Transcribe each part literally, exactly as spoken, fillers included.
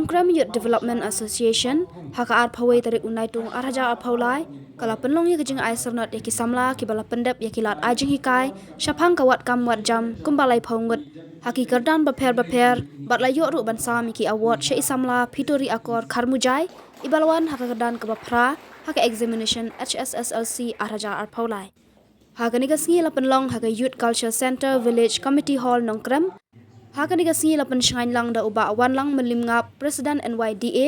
Nongkrem Youth Development Association, ha ka arphew wei tarik u Naitung arhajar arphew lai, ka la pynlong ïa ka jingai syrnod ïa ki samla kiba la pyndep ïa ki lad ai jinghikai shaphang ka wad kam wad jam kumba laiphew ngut ha ki kyrdan bapher bapher, bad la ïoh ruh ban sam ïa ki award sha i samla Phituri Akor Kharmujai, iba la wan ha ka kyrdan kaba phra ha ka examination H S S L C arhajar arphew lai. Ha kane ka sngi la pynlong ha ka Youth Culture Centre, Village Committee Hall, Nongkrem. Ha kane ka sngi la pynshngaiñ lang da u Bah Wanlang Mylliemngap, President N Y D A,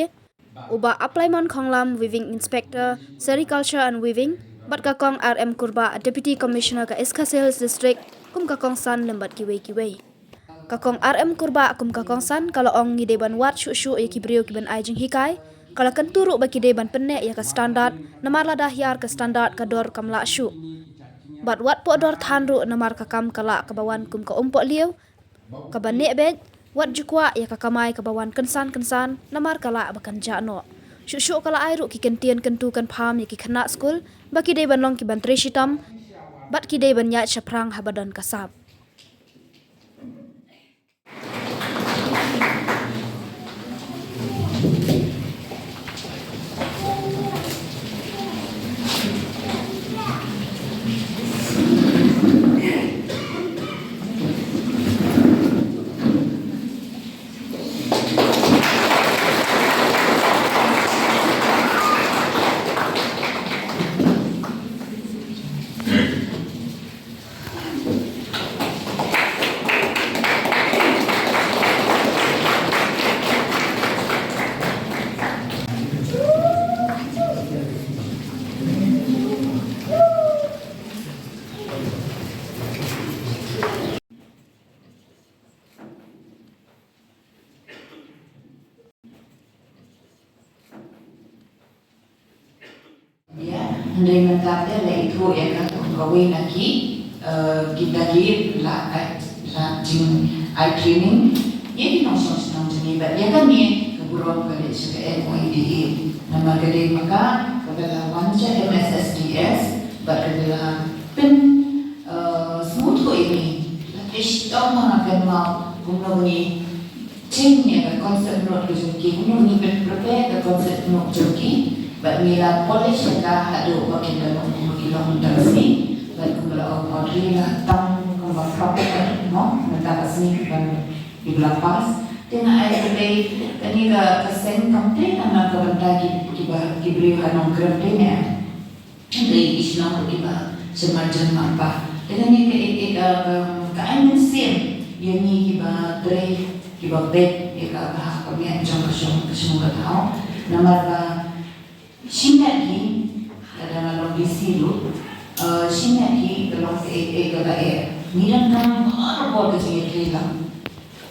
u Bah Aplaimon Khonglam, Weaving Inspector, Sericulture and Weaving, bad ka Kong R M Kurbah, Deputy Commissioner ka East Khasi Hills District, kum ka kongsan lem bad kiwei kiwei. Ka Kong R M Kurbah kum ka kongsan ka la ong ngi dei ban wad shuh shuh ïa ki briew kiban ai jinghikai, ka la kyntu ruh ba ki dei ban pynneh ïa ka standard, namar lada hiar ka standard ka dor kam lah shuh. Bad wat poh dor than ruh namar ka kam ka lah kaba wan kum ka umpohliew, kaba neh beit, wat ju kwah ïa ka kamai kaba wan kynsan kynsan namar ka lah ba kan jah noh. Shuh shuh ka la ai ruh ki kyntien kyntu kynpham ïa ki khynnah skul ba ki dei ban long kiban trei shitom, bad ki dei ban ïaid shaphrang haba don ka sap. Ïa, hynrei mynta te la ithuh ïa ka kum kawei na ki, eh, kita ki la ai, la jing ai training ïa ki nongshong shnong jong ngi, bad ïa kane ka burom ka dei sha ka N Y D A. Namar ka dei ma ka kaba la wan sha M S S D S, bad ka dei la pyn, eh, sngewthuh ïa ngi, la pyn shitom ha ngi kynmaw kumno ngi Jing ïa ka concept note ka jong ki, kumno ngi pyn prepare ka concept note jong ki, bad ngi la polish ïa ka haduh ba kin da long kumba ki long mynta ka sngi, bad kumba la ong Audrey la tam kumba proper mo mynta ka sngi kiba, kiba la pass. Te nga ai kane, kane ka, ka seng kam trei tang na ka bynta ki, kiba, ki briew ha Nongkrem te ne. Hynrei ki shnong ruh kiba sumar jan map ba. Te kane ka, ka, ka, ka ai mynsiem ïa ngi kiba trei, kiba beit ïa ka, ka hok ka miat jong ka shnong, ka shnong ka thaw. Namar ba shimet hi, lada nga long D C ruh, eh, shimet hi ka long ka, eh, ka, ka, eh, ngi dang dang baroh ka jingïatrei lang.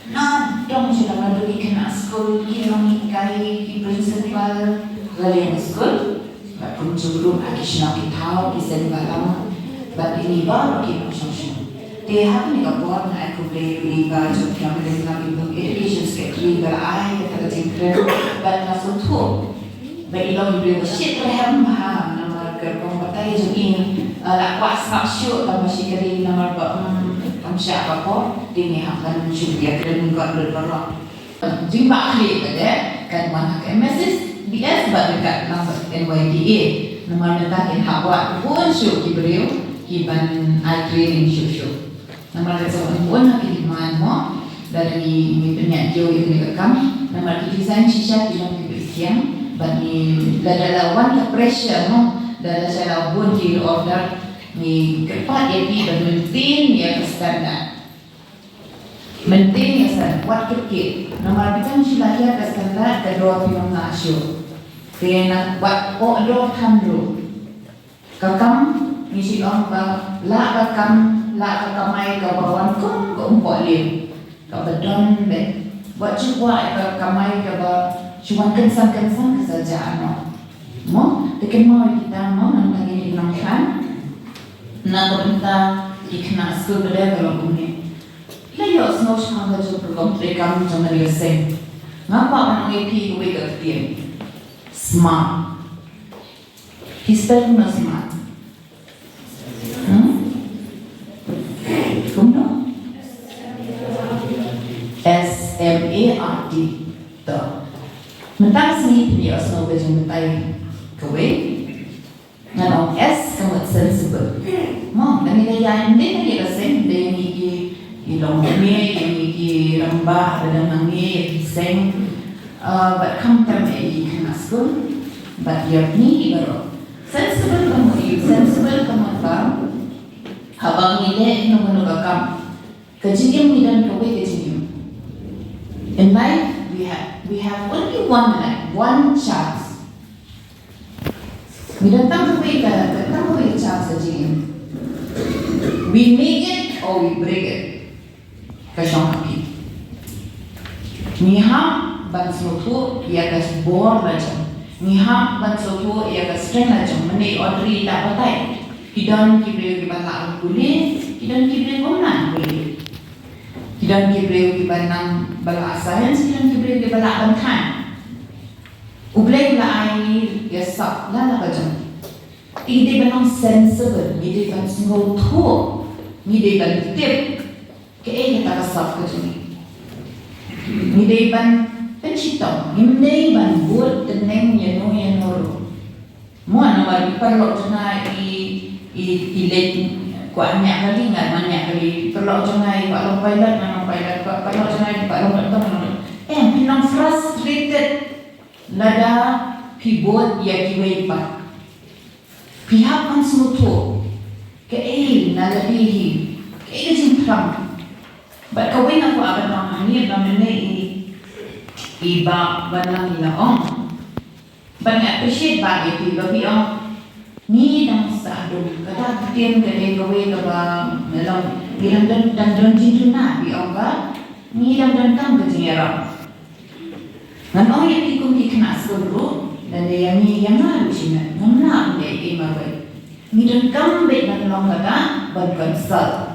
Nadong sha dang naduh ki khynnah skul, ki nonghikai, ki principal, ka liang skul, bad kumjuh ruh ha ki shnong ki thaw, ki seng balang, bad kine baroh ki nongshong shnong. Te ha kane ka por nga ai khublei ïa i Bah Joktiam Lyngdoh, i Education Secretary, ba la ai kata ka jingkren, bad nga sngewthuh ba i long i briew ba shit rhem bha, namar ka rukom batai jong i, eh, la kwah sngap shuh tang ba shakri namar ba, mm, kam shah ka por, te ngi hap ban shu ïakren kot lut baroh. Jingbakla ka dei kan wan ha ka M S S D S bad ka lang bad N Y D A. Namar mynta kin hap wad bun shuh ki briew ki ban ai training shuh shuh. Namar ka song bun ha ki demand mo, lada ngi, ngi pynïaid kiew ïa kane ka kam, namar ki design shisha ki long kiba ïaid, bad ngi lada la wan ka pressure mo, lada sha la bun ki order, ngi kyrpad ïa phi ban maintain ïa ka standard. Maintain ïa ka standard, wat kyrkieh. Namar phi tang shu la hiar ka standard ka dor phi ym lah shuh. Te na wat poh dor than ruh. Ka kam, ngi shu ong ba, lah ka kam, lah ka kamai kaba wan kum ka umpohliew, kaba don beit. Wat shu kwah ïa ka kamai kaba shu wan kynsan kynsan ka sa jah noh. Mo, te kynmaw ïa kita mo, nangta kine ki nongthan. Na ka bynta ki khynnah skul ba dei ka long kumne. La ïohsngew shaphang ka jong ka rukom treikam jong ka seng. Nga kwah ban ong ïa phi kawei ka ktien. Smart. Phi spell kumno smart? Hmm? Kumno? S M A R T. To. Ym dei tang ïa ka seng, dei ïa ngi ki, ki longkmie, ïa ngi ki rangbah ba dang nangne, ïa ki seng, uh, bad khamtam ïa ngi ki khynnah skul bad ïa ngi ki baroh. Sensible ka mut ïa u, sensible ka mut ba haba ngi leh ïa kano kano ka kam, ka jingim ngi don kawei ka jingim. In life we have, we have only one life, one chance. Ngi don tang kawei ka, tang kawei ka chance ka jingim. We make it or we break it. Ka shong ha phi. Ngi hap ban sngewthuh ïa ka bor la jong. Ngi hap ban sngewthuh ïa ka strength la jong. Mynne Audrey la batai, ki don ki briew kiba lah ban pule, ki don ki briew kiba ym lah ban pule. Ki don ki briew kiba nang ba lah science, ki don ki briew kiba lah ban thaiñ. U Blei u la ai ïa sap la la ka jong. Ngi dei ban long sensible, ngi dei ban sngewthuh, ngi dei ban tip kaei kata ka sap ka jong ngi. Ngi dei ban pynshitom, ngim dei ban bud tneng ïano ïano ruh. Mo, namar i paralok jong nga i, i, i leit, kwah ñiah kali, nga ñiah kali, paralok jong nga i kwah long pilot, nga long pilot, kwah paralok jong nga i kwah long doktor, nga long doktor. Em, phi long frustrated lada phi bud ïa kiwei pat. Phi hap ban sngewthuh kaei na lade hi, kaei ka jingthrang. Bad kawei nga kwah ban ong hangne ba mynne i, i Bah Wanlang i la ong. Bad nga appreciate ba ïa phi ba phi ong ngi dang sah dum, kata ka ktien ka dei kawei kaba ngi long, ngi dang don, dang don jingduna, phi ong ba ngi dang don tang ka jingïarap. Ngan ong ïa phi kum ki khynnah skul ruh, lane ïa ngi, ïa nga ruh shimet, ngam lah ban leh ei ei marwei. Ngi donkam beit ban long kata, ban consult.